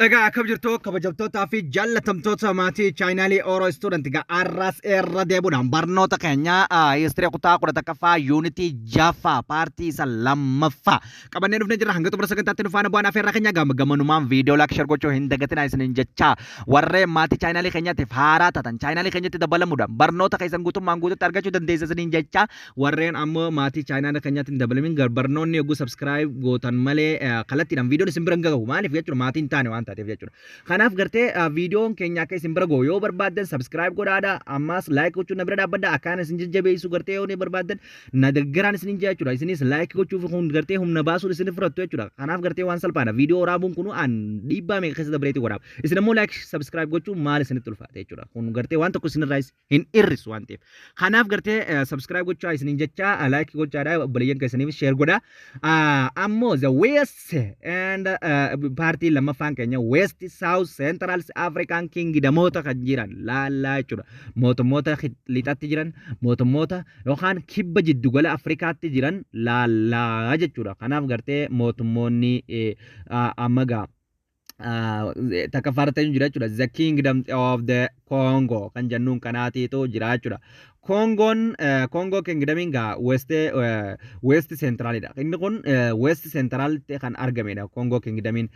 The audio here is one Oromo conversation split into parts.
Egaa akkam jirtu, kabajamtootaa fi jaallatamtoota maatii chaanaalii Oro Student? Egaa arras irra deebuudhaan barnoota keenya history kutaa 11ffaa, yuunitii jaffaa, paartii isa lammaffaa qabannee dhufnee jirra. Hanga xumura sagantaatti nu faana bu'aan afeerraa keenya. Gama gamanumaan viidiyoo like, share gochuu hin dagatinaa isiniin jechaa, warreen maatii chaanaalii keenyaatiif haaraa taatan chaanaalii keenyatti dabalamuudhaan barnoota keessan guutummaan guututti argachuu dandeessa isiniin jechaa, warreen ammoo maatii chaanaalii keenyaatti hin dabalamin barnoonni yogguu subscribe gootan malee kallattiidhaan viidiyoon isin bira hin gahu. Maaliif jechuudha? Maatii hin taane waan taateef jechuudha. Kanaaf gartee viidiyoon keenya akka isin bira gahu yoo barbaaddan subscribe godhaadha. Ammas like gochuun na bira dhaabbadha. Akkaan isin jajjabeessu gartee yoo ni barbaaddan na deeggaraan isin jira jechuudha. Isinis like gochuuf kun gartee humna baasuun isin fudhattu jechuudha. Kanaaf gartee waan salphaadha. Viidiyoo waraabuun kun an dhiibbaa meeqa keessa dabreetii waraaba. Isin ammoo like, subscribe gochuun maal isinitti ulfaate jechuudha. Kun gartee waan tokko isinirraa hin hir'isu waan ta'eef. Kanaaf gartee subscribe gochaa isiniin jecha, like gochaadha, obboleeyyan keessaniif share godha. Ammoo the West and paartii lammaffaan keenya West South Central African Kingdomoota kan jiran laallaa jechuudha. Mootummoota lixatti jiran, mootummoota yookaan kibba jiddugala Afrikaatti jiran laallaa jechuudha. Kanaaf gartee mootummoonni amma gaa takka jira jechuudha. The Kingdom of the Congo kan jennuun kanaatiitu jira jechuudha. Kongoon, Congo Kingdomiin gaa West Centralidha. Inni kun West Central kan argamedha. Congo Kingdomiin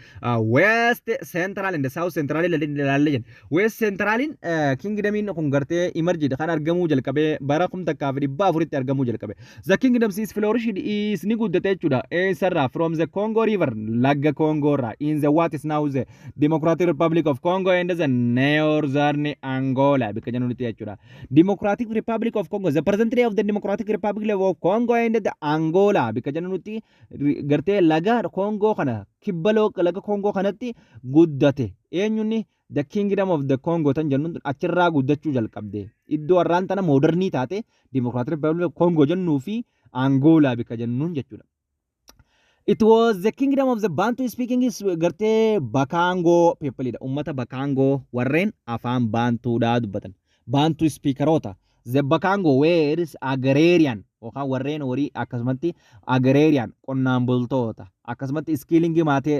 West Central and South Central ilaalle jenna. West Centralin Kingdomiin kun gartee emerged kan argamuu jalqabee bara 1400tti argamuu jalqabe. The kingdom is flourished is ni guddate jechuudha. Eessarraa? From the Congo River, laga Congo irraa, in the what is now the Democratic Republic of Congo and the Northern Angola bikka jennutti jechuudha. Democratic Republic of Congo, the present day of the Democratic Republic of Congo and the Angola bikka jennutti gartee laga Congo kana kibba laga Congo kanatti guddate. Eenyunni? The Kingdom of the Congo tan jennuun achirraa guddachuu jalqabde. Iddoo har'aan tana modernii taate Democratic Republic of Congo jennuu fi Angola bikka jennuun jechuudha. It was the kingdom of the Bantu speaking is gartee Bakango people dha. Ummata Bakango warreen afaan Baantuudhaa dubbatan. Bantu speakeroota. The Bakango were agrarian yookaan warreen horii, akkasumatti agrarian qonnaan bultoota, akkasumatti skilling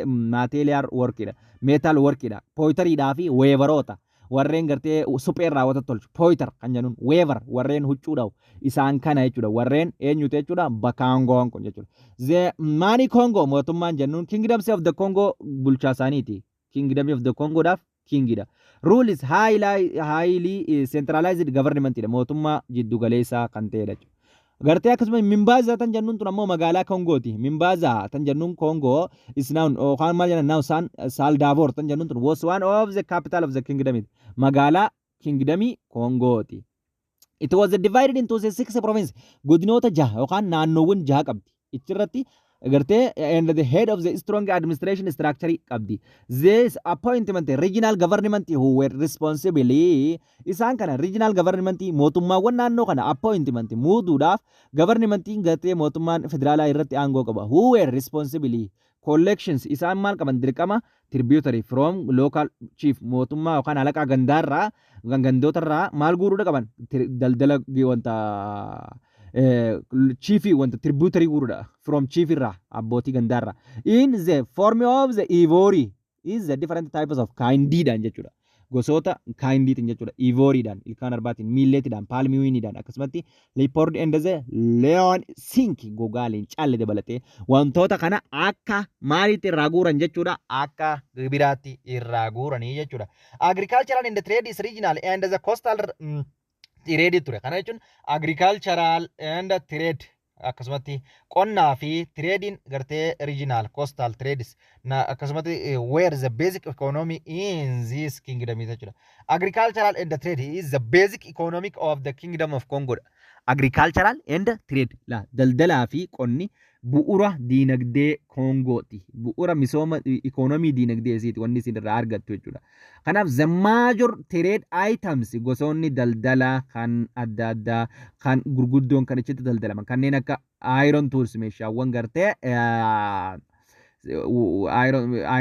material workidha. Metal workidha. Potterydhaa fi weaveroota. Warreen gartee suphee irraa wanta tolchu potter kan jennuun, weaver warreen huccuu dha'u, isaan kana jechuudha. Warreen eenyutu jechuudha? Bakaangoon kun jechuudha. The Mani Congo mootummaan jennuun Kingdoms of the Congo bulchaa isaaniiti. Kingdom of the Congoodhaaf kingidha. Rule is highly centralized government dha. Mootummaa jiddu galeessaa kan ta'edha jechuudha. Gartee akkasuma Mimbaazaa tan jennuun tun ammoo magaalaa Kongooti. Mimbaazaa tan jennuun Kongoo is now yookaan maal jenna now San Salvador tan jennuun tun was one of the capital of the kingdom. Magaalaa kingdomii Kongooti. It was divided into the six province. Godinoota jaha yookaan naannoowwan jaha qabdi. Ichirratti gartee and the head of the strong administration structure qabdi. This appointment regional government who were responsibly isaan kana regional government mootummaawwan naannoo kana appointment muuduudhaaf governmentiin gartee mootummaan federaalaa irratti aangoo qaba. Who were responsibly collections isaan maal qaban? Dirqama tributary from local chief, mootummaa yookaan alaqaa gandaarraa, gandootarraa maal guuruudha qaban? Daldala wanta chiefii, wanta tributary guuruudha from chief irraa, abbootii gandaarraa, in the form of the ivory is the different types of kindiidhaan jechuudha. Gosoota kindiitiin jechuudha. Ivoryidhaan, ilkaan arbaatiin, milletiidhaan, palm wineiidhaan, akkasumatti leopard and the lion skin, gogaa leencaallee dabalatee wantoota kana akka maaliitti irraa guuran jechuudha? Akka gibiraatti irraa guuranii jechuudha. Agricultural and trade is regional and the coastal trade ture. Kana jechuun agricultural and trade, akkasumatti qonnaa fi tradeiin gartee regional coastal trades na akkasumatti where the basic economy in this kingdom is jechuudha. Agricultural and the trade is the basic economic of the Kingdom of Congo dha. Agricultural and trade la daldalaa fi qonni bu'uura diinagdee Kongooti. Bu'uura misooma ikonomii diinagdee isiiti wanni isin irraa argattu jechuudha. Kanaaf the major trade items, gosoonni daldalaa kan adda addaa kan gurguddoon kan achitti daldalaman kanneen akka iron tools, meeshaawwan gartee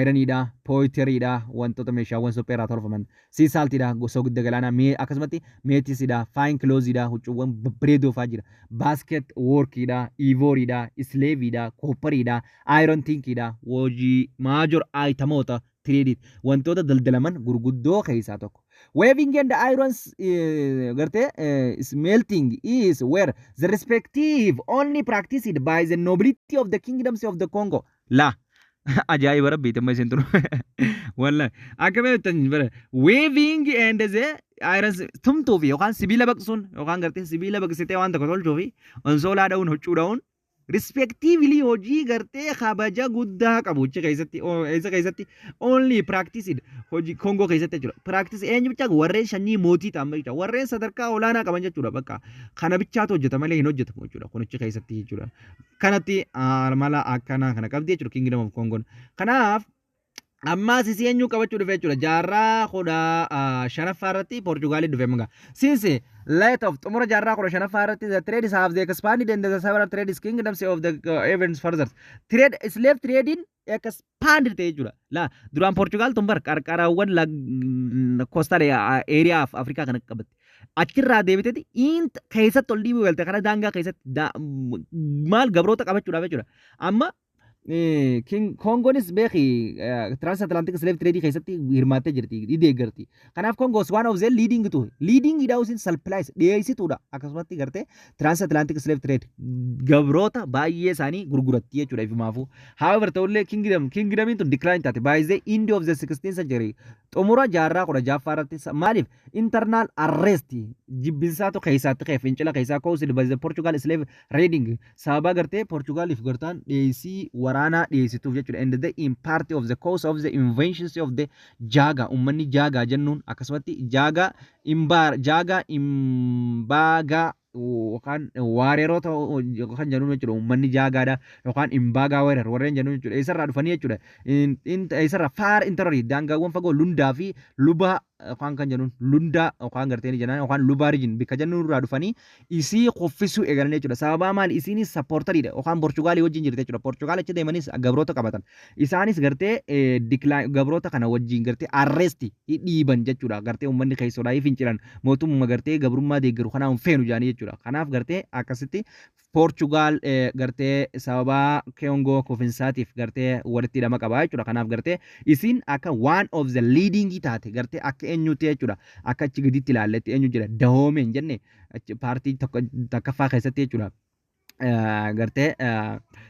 ironiidha, potteryiidha, wantoota meeshaawwan suphee irraa tolfaman, sea saltiidha, gosa guddaa galaanaa, akkasumatti metalsiidha, fine clothiidha, huccuuwwan babbareedoo fa'aa jira, basket workiidha, ivoryidha, slaveiidha, copperiidha, iron tinkiidha, hojii major itemoota Trade wantoota daldalaman gurguddoo keessaa tokko. Weaving and iron gartee smelting is where the respective only practiced by the nobility of the kingdoms of the Congo. La ajaa'iba rabbiiti amma isin tunu. Wallahi akka beektan bara weaving and the iron tumtuu fi yookaan sibiila baqsuun yookaan gartee sibiila baqsitee waan tokko tolchuu fi onsoolaa dha'uun, huccuu dha'uun respectively hojii gartee kabaja guddaa qabu achi keessatti, eessa keessatti? Only practiced hojii Kongoo keessatti jechuudha. Practice eenyu bichaa? Warreen sanyii mootii ta'an jechuudha. Warreen sadarkaa olaanaa qaban jechuudha. Bakka kana bichaatu hojjeta malee hin hojjetamu jechuudha. Kunichi keessatti jechuudha. Kanatti mala akkanaa kana qabdi jechuudha Kingdom of Congo. Kanaaf ammaas isii eenyu qabachuu dhufe jechuudha. Jaarraa 15ffaa irratti Poorchugaaliin dhufe manga. Since late of xumura jaarraa 15ffaa irratti the trades have the expanded and the several trades kingdoms of the events further. Trade, slave trading expanded ta'e jechuudha. La duraan Poorchugaal tun bar qarqarawwan coastal area of Afrikaa kana qabatte. Achirraa deebiteeti int keessatti ol dhiibuu galte kana daangaa keessatti maal gabroota qabachuudhaaf jechuudha. Amma Kongonis beeki trans-Atlantic slave trade keessatti hirmaattee jirti, ni deeggarti. Kanaaf Kongoos one of the leading to leading dha usin supplies dhiyeessituudha. Akkasumatti gartee trans-Atlantic slave trade gabroota baay'ee isaanii gurguratti jechuudha ifumaafuu. However, ta'ullee kingdomiin tun decline taate by the end of the 16th century, xumura jaarraa 16ffaa irratti. Maaliif? Internal unrest, jibbinsaatu keessaatti ka'e, fincila keessaa caused by the Portugal slave raiding, sababa gartee Portugaaliif gartaan dhiyeessii waraanaa dhiyeessituuf jechuudha. And the in part of the cause of the invasions of the Jaaga, ummanni Jaagaa jennuun, akkasumatti Jaagaa Imbaar, Jaagaa Imbaagaa yookaan waareerota kan jennuun jechuudha. Uummanni Jaagaadha yookaan Imbaagaa weerar warreen jennuun jechuudha. Eessarraa dhufanii jechuudha? Eessarraa? Far interior, daangaawwan fagoo Lundaa fi Lubaa yookaan kan jennuun Lundaa yookaan gartee ni jennaan yookaan Lubaa region bikka jennuun irraa dhufanii isii kuffisuu eegalan jechuudha. Sababaa maali? Isiinis supporteriidha yookaan Portugaalii wajjin jirti jechuudha. Portugaal achi deemanis gabroota qabatan. Isaanis gartee gabroota kana wajjin gartee unrest dhiiban jechuudha. Gartee uummanni keessoodhaa fincilan, mootummaa gartee gabrummaa deeggaru kanaa hin feenu jaanii jechuudha. Kanaaf gartee akkasitti Poorchugaal gartee sababaa Koongoo kufinsaatiif gartee walitti hidhama qaba jechuudha. Kanaaf gartee isiin akka one of the leading taate gartee akka eenyutti jechuudha. Akka achi gaditti ilaalletti eenyu jira? Dahoomeen jenne paartii tokkoffaa keessatti jechuudha. Gartee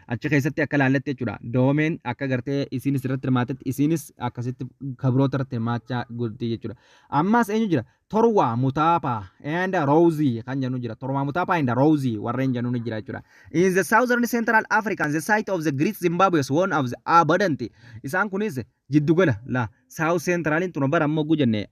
achi keessatti akka ilaalletti jechuudha. Dahoomeen akka gartee isiinis irratti hirmaatetti isiinis akkasitti kabroota irratti hirmaachaa godhti jechuudha. Ammas eenyu jira? Torwaa Mutaapaa and Rousey kan jennu jira. Torwaa Mutaapaa and Rousey warreen jennu ni jira jechuudha. In the southern central Africa, the site of the Great Zimbabwe is one of the abundant. Isaan kunis jiddugala la South Centralin tun bara ammoo gujenne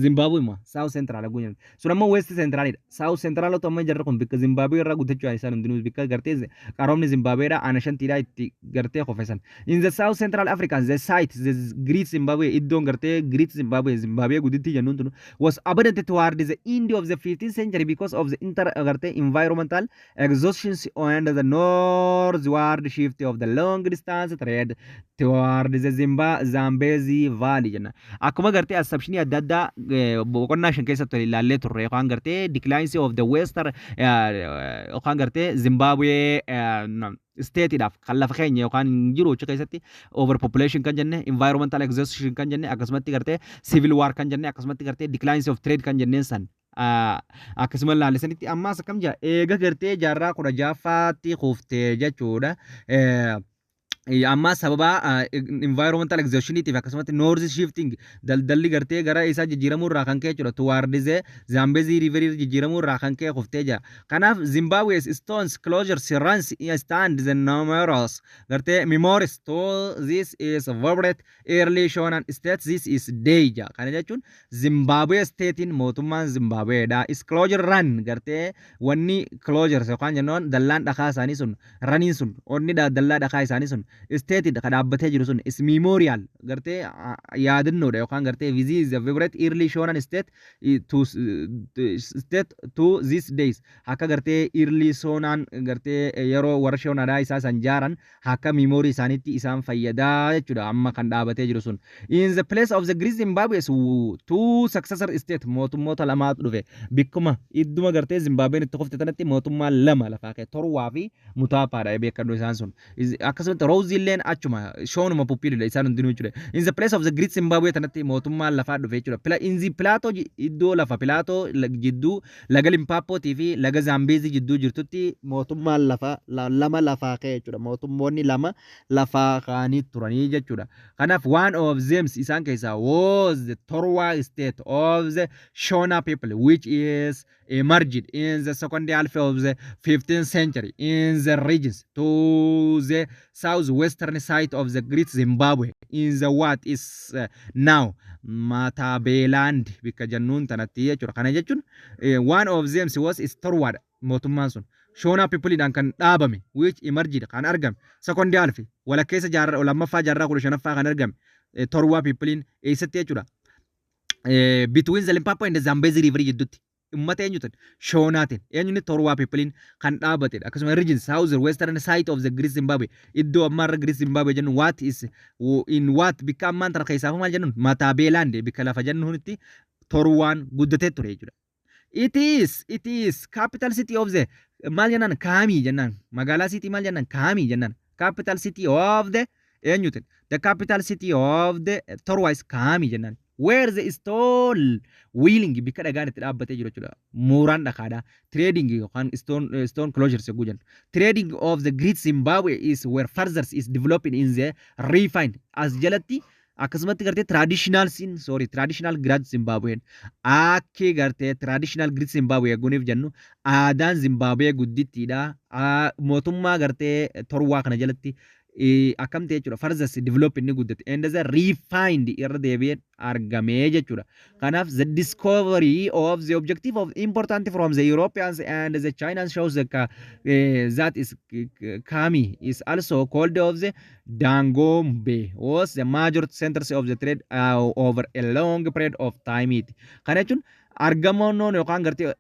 Zimbabwe ma South Central gujen sun ammoo West Centralidha. South Central otoo amma jarri kun bikka Zimbabwe irraa guddachuu isaan hundinuu bikka gartee qaroomni Zimbabweedha Ashantiidha itti gartee qofesan. In the South Central Africa, the site the Great Zimbabwe, iddoon gartee Great Zimbabwe, Zimbabwe gudditti jennuun tun was abundant toward the end of the 15th century because of the inter gartee environmental exhaustion and the northward shift of the long distance trade toward the Zambezi Valley jenna. Akkuma gartee assumptionii adda addaa boqonnaa shan keessatti ilaallee turre yookaan gartee declines of the western yookaan gartee Zimbabwe stateiidhaaf kan lafa keenya yookaan hin jiru achi keessatti overpopulation kan jenne, environmental exhaustion kan jenne, akkasumatti gartee civil war kan jenne, akkasumatti gartee declines of trade kan jenneen san akkasuma laallisanitti ammaas akkam jira eega gartee jaarraa 16ffaatti kuftee jechuudha. Amma sababa environmental exhaustionitiif akkasumatti north shifting, daldalli gartee gara isaa jijjiiramuu irraa kan ka'e jechuudha. Towards Zambezi River jijjiiramuu irraa kan ka'e kuftee jira. Kanaaf Zimbabwe's stones enclosures runs stand the numerous gartee memories to this is vibrant early Shona state this is day ja. Kana jechuun Zimbabwe statein, mootummaan Zimbabweedha. Enclosure run gartee wanni enclosures yookaan jennoon dallaan dhakaa isaanii sun raniin sun onni dallaa dhakaa isaanii sun stated ka dhaabbatee jiru sun is memorial gartee yaadannoodha yookaan gartee this is a vibrant early Shonan state to state to these days, akka gartee early Shonan gartee yeroo warra Shonaadhaa isaa san jaaran akka memory isaaniitti isaan fayyadaa jechuudha amma kan dhaabatee jiru sun. In the place of the Great Zimbabwe two successor state, mootummoota lamaatu dhufe. Bikkuma idduma gartee Zimbabween itti kufte tanatti mootummaa lama lafaa ka'e, Torwaa fi Mutaapaadha beekannoo isaan sun. Akkasumatti South illeen achuma Shonuma peopleidha isaan hundinuu jechuudha. In the place of the Great Zimbabwe tanatti mootummaan lafaa dhufe jechuudha. In the plateau, iddoo lafa plateau jidduu laga Limpaappootii fi laga Zaambeezii jidduu jirtutti mootummaan lafa lama lafaa ka'e jechuudha. Mootummoonni lama lafaa ka'anii turanii jechuudha. Kanaaf one of them, isaan keessaa, was the Torwa state of the Shona people, which is emerged in the second half of the 15th century in the regions to the southwestern side of the Great Zimbabwe in the what is now Matabeleland bikka jennuun tanatti jechuudha. Kana jechuun one of them was is Torwaadha mootummaan sun. Shona peopleidhaan kan dhaabame, which emerged kan argame second half, walakkeessa jaarraa lammaffaa jaarraa 15ffaa kan argame Torwaa peopleiin eessatti jechuudha? Between the Limpopo and the Zambezi River jidduutti. Ummata eenyutin? Shoonaatiin. Eenyuun? Torwaa peopleiin kan dhaabbatedha. Akkasuma region south western side of the Great Zimbabwe, iddoo ammaarra Great Zimbabwe jennu, what is in what bikka ammaan tana keessaa maal jennuun Matabeleland bikka lafa jennuunitti Torwaan guddatee ture jechuudha. It is capital city of the maal jennaan? Kaamii jennaan. Magaalaa city maal jennaan? Kaamii jennaan. Capital city of the eenyutin? The capital city of the Torwaa is Kaamii jennaan. Where the stone wheeling, bikka dhagaan itti dhaabbatee jiru jechuudha. Mooraan dhakaadha. Trading yookaan stone closures yogguu jennu. Trading of the Great Zimbabwe is where further is developing in the refined. As jalatti akkasumatti gartee traditional sin sorry traditional Great Zimbabwe, akki gartee traditional Great Zimbabwe yogguuniif jennu aadaan Zimbabwe guddittiidha. Mootummaa gartee Torwaa kana jalatti akkam ta'e jechuudha? Further develop inni guddate and the refined irra deebi'een argamee jechuudha. Kanaaf the discovery of the objective of important from the Europeans and the Chinese shows the that is Kami is also called of the Dangombe was the major centers of the trade over a long period of time it. Kana jechuun argamoon yookaan gartee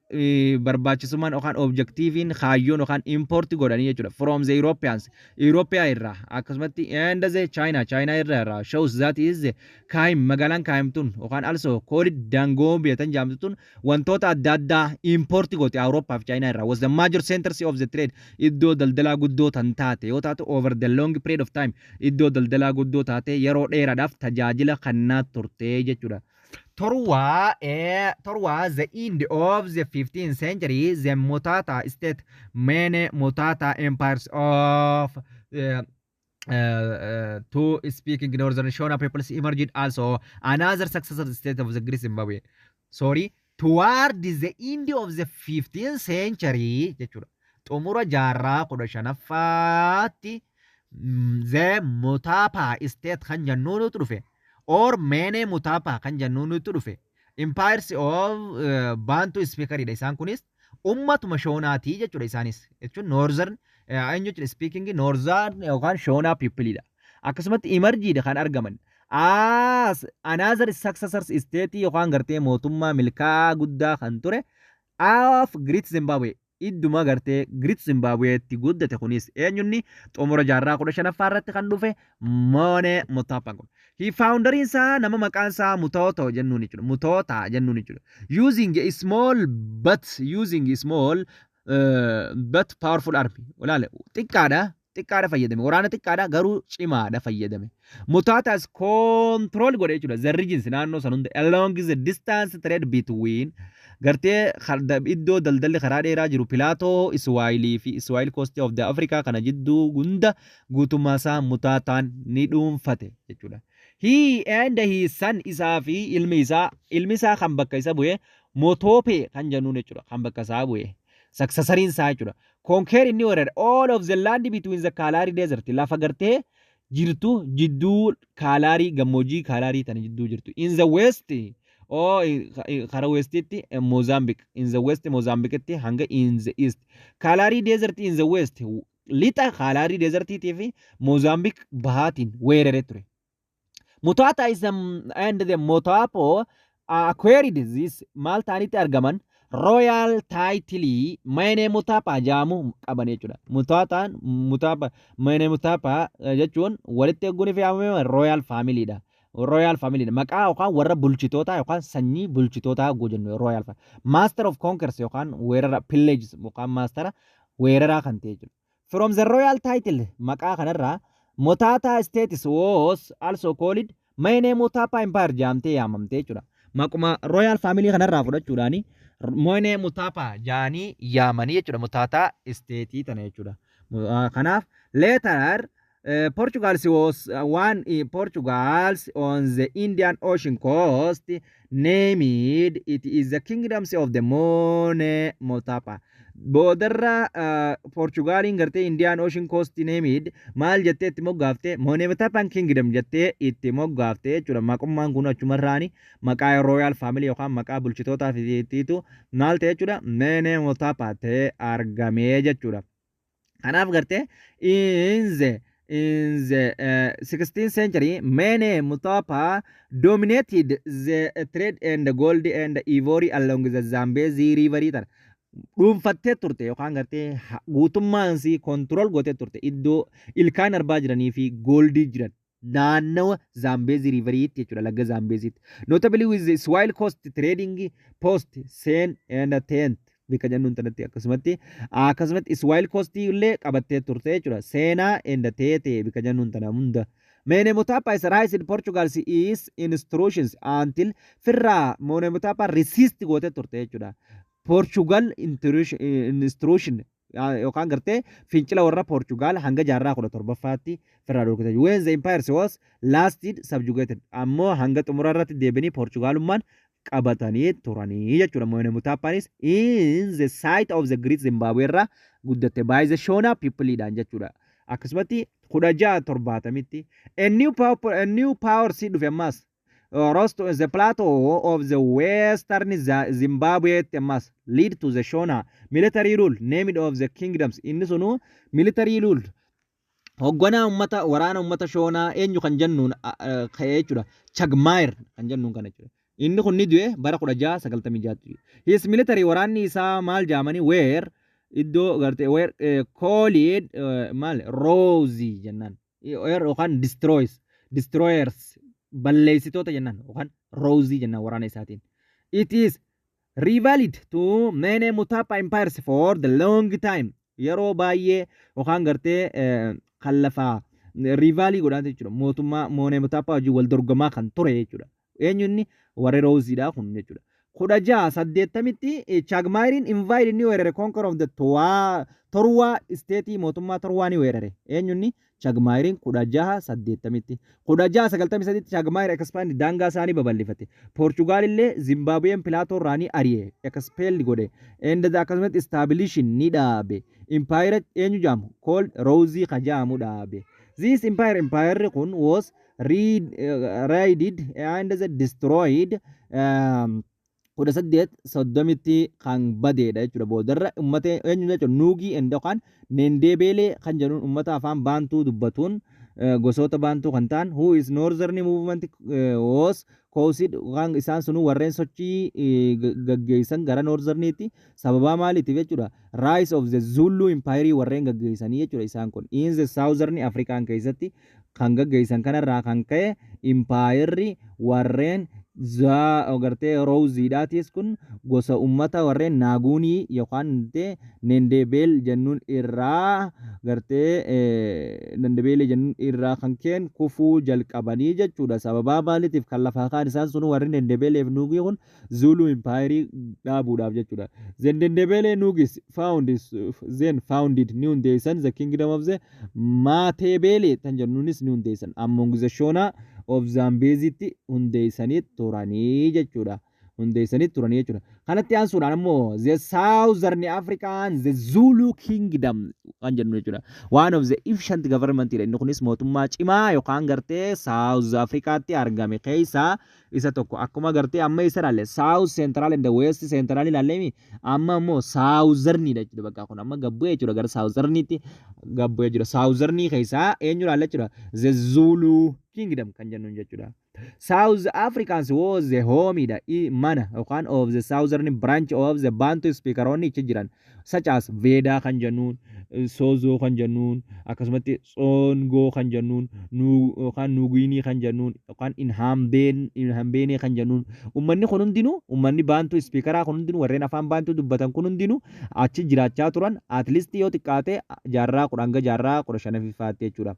barbaachisummaan yookaan objectiveiin kaayyoon yookaan import godhanii jechuudha from the Europeans, European irraa, akkasumatti and the China, China irraa shows that is Kaim, magaalaan Kaim tun yookaan also called Dangombe tan jedhamtu tun wantoota adda addaa import goote Awurooppaa fi China irraa, was the major centers of the trade, iddoo daldalaa guddoo tan taate yoo taatu, over the long period of time iddoo daldalaa guddoo taate yeroo dheeraadhaaf tajaajila kannaa turte jechuudha. Torwa the end of the 15th century, the Mutapa state, many Mutapa empires of two speaking northern Shona peoples emerged also another successor state of the Great Zimbabwe. Sorry, toward the end of the 15th century jechuudha. Xumura jaarraa 15ffaatti the Mutapa state kan jennuutu dhufe. Or Mene Mutapa kan jennuutu dhufe. Empires of Bantu speakeridha isaan kunis ummatuma Shoonaatii jechuudha isaanis jechuun northern eenyu jechuudha? Speaking northern yookaan Shoonaa peopleidha. Akkasumatti emergedha kan argaman. As another successors state yookaan gartee mootummaa milkaa'aa guddaa kan ture of Great Zimbabwe, idduma gartee Great Zimbabweetti guddate kunis eenyunni? Xumura jaarraa 15ffaa irratti kan dhufe Moone Mutapaan kun. He founderiin isaa nama maqaan isaa Mutoto jennuun jechuudha. Mutota jennuun jechuudha. Using a small but powerful army. Olaale xiqqaadha, xiqqaadha fayyadame, waraana xiqqaadha garuu cimaadha fayyadame. Mutaataas control godhe jechuudha. The regions naannoo san hunda along the distance trade between gartee iddoo daldalli karaa dheeraa jiru plateau Iswaayilii fi Iswaayil coast of the Africa kana jidduu hunda guutummaa isaa Mutaataan ni dhuunfate jechuudha. He and his son, isaa fi ilmi isaa kan bakka isa bu'e Motope kan jennuun jechuudha, kan bakka isaa bu'e. Successoriin isaa jechuudha. Conquer inni weerare all of the land between the Kalahari Desert, lafa gartee jirtu jidduu Kalahari, gammoojjii Kalahari tana jidduu jirtu. In the west oo karaa westitti Mozambique, in the west Mozambiquetti hanga in the east Kalahari Desert, in the west lixa Kalahari Desertiitii fi Mozambique bahaatiin weeraree ture. Mutata is and the Motapo acquired this maal ta'anitti argaman? Royal title Mene Mutapa jedhamu qaban jechuudha. Mutataan Mutapa Mene Mutapa jechuun walitti eeguun fi yaamame royal family dha. Royal family dha. Maqaa yookaan warra bulchitootaa yookaan sanyii bulchitootaa hogguu jennu royal family. Master of conquerors yookaan weerara pillages yookaan master weeraraa kan ta'e jechuudha. From the royal title maqaa kanarraa Mutapa states was also called Mwene Mutapa Empire jaamtee yaamamte jechuudha. Maquma royal family kanarraa fudhachuudhaani Mwene Mutapa jaanii yaamanii jechuudha. Mutapa state tana jechuudha. Kanaaf later Portugal was one Portugals on the Indian Ocean coast named it is the kingdoms of the Mwene Mutapa. Boodarra Portugaaliin gartee Indian Ocean coast named maal jettee itti moggaafte? Mwene Mutapaan Kingdom jettee itti moggaafte jechuudha. Maqummaan kun achumarraani maqaa royal family yookaan maqaa bulchitootaa fi maal ta'e jechuudha? Mwene Mutapa ta'ee argamee jechuudha. Kanaaf gartee in the 16th century, Mwene Mutapa dominated the trade and gold and ivory along the Zambezi River tana dhuunfattee turte yookaan gartee guutummaan isii control gootee turte, iddoo ilkaan arbaa jiranii fi goldii jiran naannawa Zambezi Riveriitti jechuudha, laga Zambeziitti. Notably with the Swahili Coast trading post Sena and Tete bika jennuun tanatti akkasumatti Swahili Coast illee qabattee turte jechuudha. Sena and Tete bika jennuun tana hunda. Mwene Mutapa is rise in Portugal is instructions until firraa Mwene Mutapa resist gootee turte jechuudha. Portugal instruction yookaan gartee fincila warra Portugal hanga jaarraa 17ffaatti firraa dhorkite. When the empire was lasted subjugated, ammoo hanga xumura irratti deebianii Portugalummaan qabatanii turanii jechuudha. Mwene Mutapaanis in the site of the Great Zimbabwe irraa guddatte by the Shona peopleidhaan jechuudha. Akkasumatti 1670tti a new power si dhufe ammas rose to the plateau of the western Zimbabwe, ammas lead to the Shona military rule named of the kingdoms. Inni sunu military rule hoogganaa ummata waraana ummata Shoonaa eenyu kan jennuun ka'ee jechuudha. Chagmaayir kan jennuun kana jechuudha. Inni kun ni du'e bara 1696. His military, waraanni isaa maal jaamanii, were iddoo gartee were called maal Rose jennaan yookaan destroyers, balleessitoota jennaan yookaan Rose jennaan waraana isaatiin. It is rivaled to Mwene Mutapa empires for the long time. Yeroo baay'ee yookaan gartee kan lafaa rivalii godhaa jechuudha. Mootummaa Mwene Mutapa wajjin wal dorgomaa kan ture jechuudha. Eenyu inni? Warri Roseiidha kun jechuudha. 1680tti Chagmaayiriin invade, ni weerare, conquer of the Torwaa state, mootummaa Torwaa ni weerare. Eenyu inni? Chagmaayiriin 1680tti. 1693tti Chagmaayir expand, daangaa isaanii babal'ifate. Poorchugaal illee Zimbaabuween plateau irraa ni ari'e, expel godhe. And akkasumatti establish ni dhaabe. Empire eenyu jaamu? Called Rose ka jaamu dhaabe. This empire, empire kun was raided and destroyed 1830tti kan badeedha jechuudha. Boodarra uummata eenyu jechuudha? Nuugii and yookaan Nendeebeelee kan jedhuun uummata afaan Baantuu dubbatuun, gosoota Baantuu kan ta'an, who is northern movement was caused, waan isaan sunu warreen sochii gaggeessan gara northerniitti sababaa maaliitiif jechuudha? Rise of the Zulu Empire warreen gaggeessanii jechuudha. Isaan kun in the southern African keessatti kan gaggeessan kanarraa kan ka'e impaayerri warreen gartee Roseiidhaatis kun gosa ummata warreen Naaguunii yookaan Nendebeel jennuun irraa, gartee Nendebeelee jennuun irraa kan ka'een kufuu jalqabanii jechuudha. Sababaa maaliitiif kan lafaa kaan isaan sun warri Nendebeeleef Nuugii kun Zulu Empire dhaabuudhaaf jechuudha. The Ndendebeelee Nuugis found then founded, ni hundeessan, the kingdom of the Matebeelee kan jennuunis ni hundeessan. Among the Shona of Zambezitti hundeessanii turanii jechuudha. Hundeessanii turanii jechuudha. Kanatti aansuudhaan ammoo the Southern African, the Zulu Kingdom kan jennu jechuudha. One of the efficient government dha. Inni kunis mootummaa cimaa yookaan gartee South Africaatti argame keessaa isa tokko. Akkuma gartee amma isa ilaalle, South Central and West Central ilaalleemi, amma immoo Southern dha jechuudha. Bakka kun amma gabbu'ee jechuudha, gara Southernnitti gabbu'ee jira. Southern keessaa eenyu ilaalla jechuudha? The Zulu Kingdom kan jennuun jechuudha. South Africans was the home dha, mana yookaan of the southern branch of the Bantu speakeroonni achi jiran such as Venda kan jennuun, Sotho kan jennuun, akkasumatti Tsongoo kan jennuun, yookaan Nuguinii kan jennuun, yookaan Inhambeenii kan jennuun. Uummanni kun hundinuu, uummanni Bantu speakeraa kun hundinuu, warreen afaan Baantuu dubbatan kun hundinuu achi jiraachaa turan, at least yoo xiqqaate jaarraa 10 hanga jaarraa 15ffaatti jechuudha.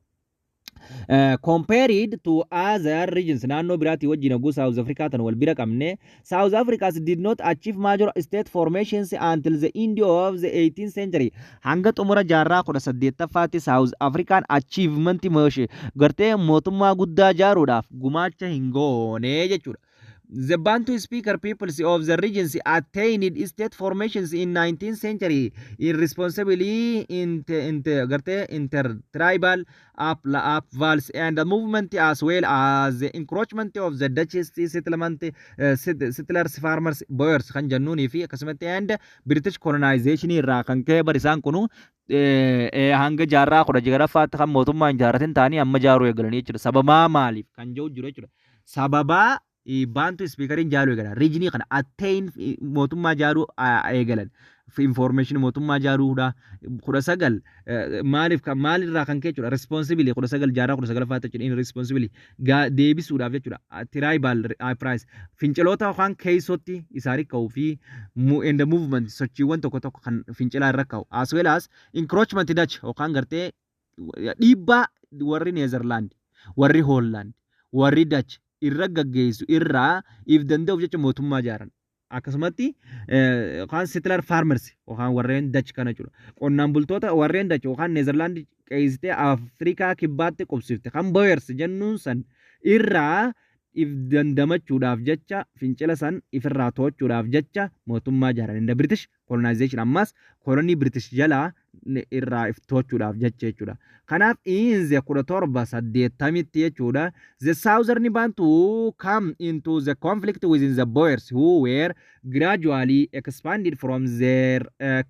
Compared to other regions, naannoo biraatii wajjin hogguu South Africa tan wal bira qabne, South Africa did not achieve major state formations until the end of the 18th century. Hanga xumura jaarraa 18ffaatti South African achievement gartee mootummaa guddaa jaaruudhaaf gumaacha hin goone jechuudha. The Bantu speaker peoples of the regions attained state formations in 19th century irresponsibly inter, gartee intertribal upheavals and the movement, as well as the encroachment of the Dutch settlement settlers, farmers, Boers kan jennuunii fi akkasumatti and British colonization irraa kan ka'e bar isaan kunu hanga jaarraa 19ffaatti kan mootummaa hin jaarratin ta'anii amma jaaruu eegalanii jechuudha. Sababaa maaliif kan jiru jiru jechuudha. Sababaa Bantu speakeriin jaaruu eegalan. Regionii kana attain mootummaa jaaruu eegalan. Information mootummaa jaaruudha. 19 maaliif maalirraa kan ka'e jechuudha. Responsibly 19 jaarraa 19ffaatti jechuudha. In responsibly deebisuudhaaf jechuudha. Tribal uprising finciloota yookaan keessootti isaanii ka'uu fi and the movement sochiiwwan tokko tokko kan fincilaa irra ka'u. As well as encroachment Dutch yookaan gartee dhiibbaa warri Neezerlaand, warri Hoolland, warri Dutch irra gaggeessu irraa if danda'uuf jecha mootummaa jaaran. Akkasumatti yookaan settler farmers yookaan warreen Dutch kana jechuudha. Qonnaan bultoota warreen Dutch yookaan Neezerlaand qeessitee Afrikaa Kibbaatti qubsifte kan Boers jennuun san irraa if dandamachuudhaaf jecha, fincila san ifirraa to'achuudhaaf jecha mootummaa jaaran. In the British colonization, ammas kolonii British jalaa irraa if to'achuudhaaf jecha jechuudha. Kanaaf in the 1780tti jechuudha, the Southern Bantu come into the conflict within the Boers, who were gradually expanded from their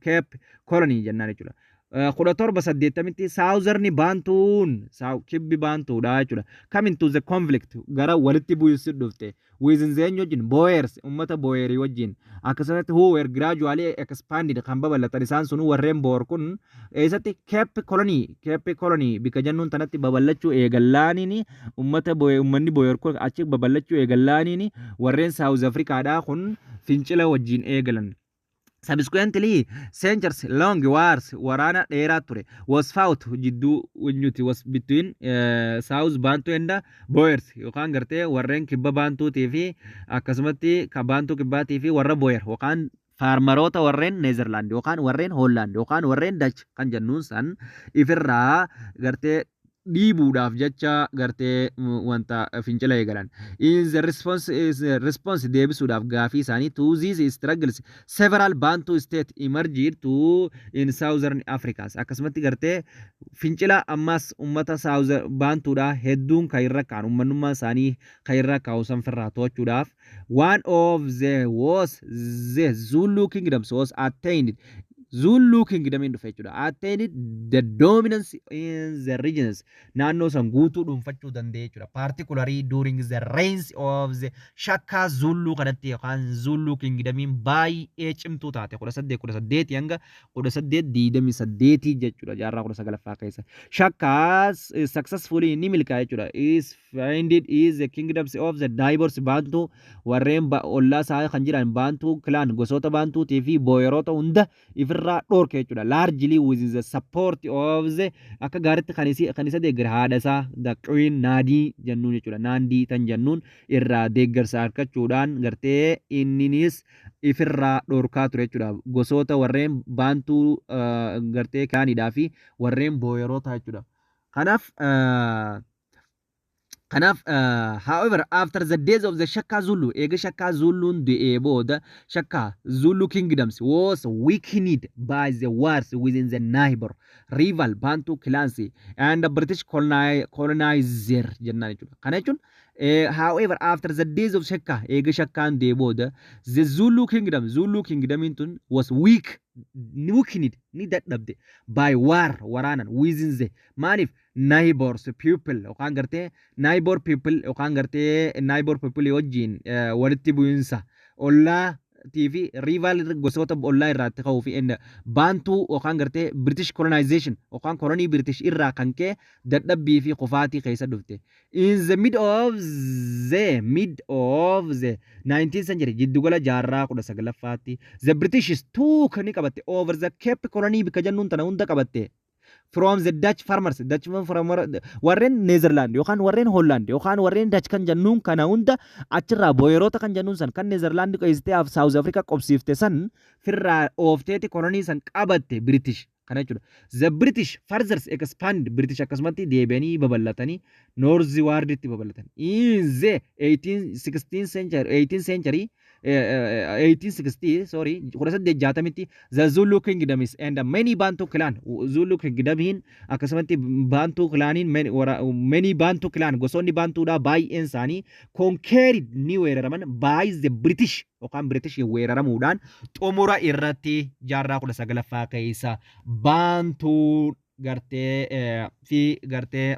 Cape Colony jennaan jechuudha. 1780tti Southern Bantuun kibbi Baantuudha jechuudha. Come into the conflict, gara walitti bu'uusi dhufte. Within the eenyu wajjin? Boers, uummata Boerii wajjin. Akkasumatti who were gradually expanded kan babal'atan isaan sun warreen Boer kun eessatti? Cape Colony, Cape Colony bika jennuun tanatti babal'achuu eegallaaniin, uummata Boer, uummanni Boer kun achi babal'achuu eegallaaniin warreen South Africaadhaa kun fincila wajjin eegalan. Subsequently, centuries long wars, waraana dheeraa ture, was fought jidduu eenyuti? Was between South Bantu and Boers yookaan gartee warreen kibba Baantuutii fi akkasumatti kan Baantuu kibbaatii fi warra Boer yookaan farmeroota warreen Neezerlaand yookaan warreen Hoolland yookaan warreen Dutch kan jennuun san ifirraa gartee dhiibuudhaaf jecha gartee wanta fincila eegalan. In the response is response deebisuudhaaf gaafii isaanii to these struggles, several Bantu state emerged to in Southern Africa. Akkasumatti gartee fincila ammas ummata Southern Bantuudha hedduun kan irra ka'an ummannummaa isaanii kan irra ka'u san firraa to'achuudhaaf, one of the was the Zulu Kingdoms was attained. Zulu Kingdom dhufe jechuudha. Attained the dominance in the regions. Naannoo san guutuu dhuunfachuu danda'e jechuudha. Particularly during the reigns of the Shaka Zulu kanatti yookaan Zulu Kingdomiin baay'ee cimtuu taate 1818 hanga 1828 jechuudha jaarraa 19ffaa keessa. Shaka successfully ni milkaa'e jechuudha. Is founded is the kingdoms of the diverse Bantu warreen ollaa isaa kan jiran Bantu clan gosoota Baantuutii fi Booyeroota hunda ifirraa dhorke jechuudha. Largely with the support of the akka gaariitti kan isa deeggare haadha isaa, the Queen Naadii jennuun jechuudha. Naandii tan jennuun irraa deeggarsa argachuudhaan gartee inninis ifirraa dhorkaa ture jechuudha. Gosoota warreen Baantuu gartee kaanidhaa fi warreen Booyeroota jechuudha. Kanaaf, however, after the days of the Shaka Zulu, eega Shaka Zuluun du'ee booda, Shaka Zulu kingdoms was weakened by the wars within the neighbor rival Bantu clans and the British colonizer jennaan jechuudha. Kana jechuun, however, after the days of Shaka, eega Shakaan du'ee booda, the Zulu kingdom, Zulu kingdomiin tun was weak, weakened, ni dadhabde, by war, waraanan, within the maaliif neighbors people yookaan gartee neighbor people yookaan gartee neighbor people wajjin walitti bu'insa ollaatii fi rival gosoota ollaa irraatti ka'uu fi Baantuu yookaan gartee British colonization yookaan kolonii British irraa kan ka'e dadhabbii fi kufaatii keessa dhufte. In the mid of the 19th century, jiddugala jaarraa 19ffaatti, the British took ni qabatte over the Cape Colony bikka jennuun tana hunda qabatte. From the Dutch farmers, Dutch farmer, warreen Netherland yookaan warreen Holland yookaan warreen Dutch kan jennuun kana hunda achirraa Boyeroota kan jennuun san kan Netherland qeessitee South Africa qobsiifte san firraa oofteeti kolonii san qabatte British kana jechuudha. The British further expand, British akkasumatti deebi'anii babal'atanii northwarditti babal'atan. In the 18 16th century, 18th century, 1860, sorry, 1860tti the Zulu Kingdom is and many Bantu clan, Zulu Kingdomiin akkasumatti Bantu claniin, many Bantu clan, gosoonni Bantuudhaa baay'een isaanii conquered, ni weeraraman, by the British yookaan British weeraramuudhaan xumura irratti jaarraa 19ffaa keessa Bantuu gartee fi gartee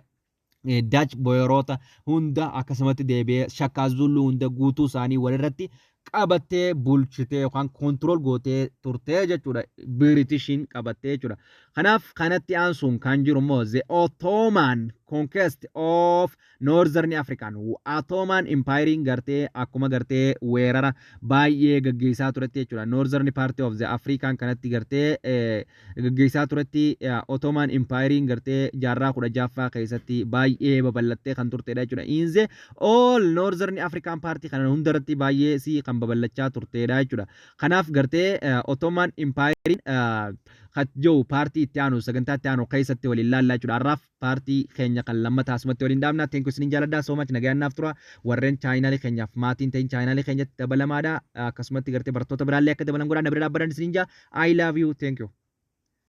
Dutch Boyeroota hunda akkasumatti deebi'ee Shakkaa Zulu hunda guutuu isaanii walirratti qabattee bulchitee yookaan control gootee turtee jechuudha. Biritishiin qabattee jechuudha. Kanaaf kanatti aansuun kan jiru immoo the Ottoman conquest of Northern African. Ottoman Empire gartee akkuma gartee weerara baay'ee gaggeessaa turetti jechuudha. Northern part of the African kanatti gartee gaggeessaa turetti. Ottoman Empire gartee jaarraa 16ffaa keessatti baay'ee babal'attee kan turtedha jechuudha. In the all Northern African part kana hundarratti baay'ee si kan babal'achaa turtedha jechuudha. Kanaaf gartee Ottoman Empire jiru partii itti aanu, sagantaa itti aanu keessatti waliin laallaa jechuudha. Har'aaf partii keenya kan lammataa asumatti waliin dhaabna. Thank you, isiniin jaalladha. So much, nagaan naaf tura. Warreen channelii keenyaaf maatiin ta'in channelii keenyatti dabalamaadha. Akkasumatti gartee barattoota biraallee akka dabalan godhaa, na bira dhaabbadan isiniin jaa. I love you. Thank you.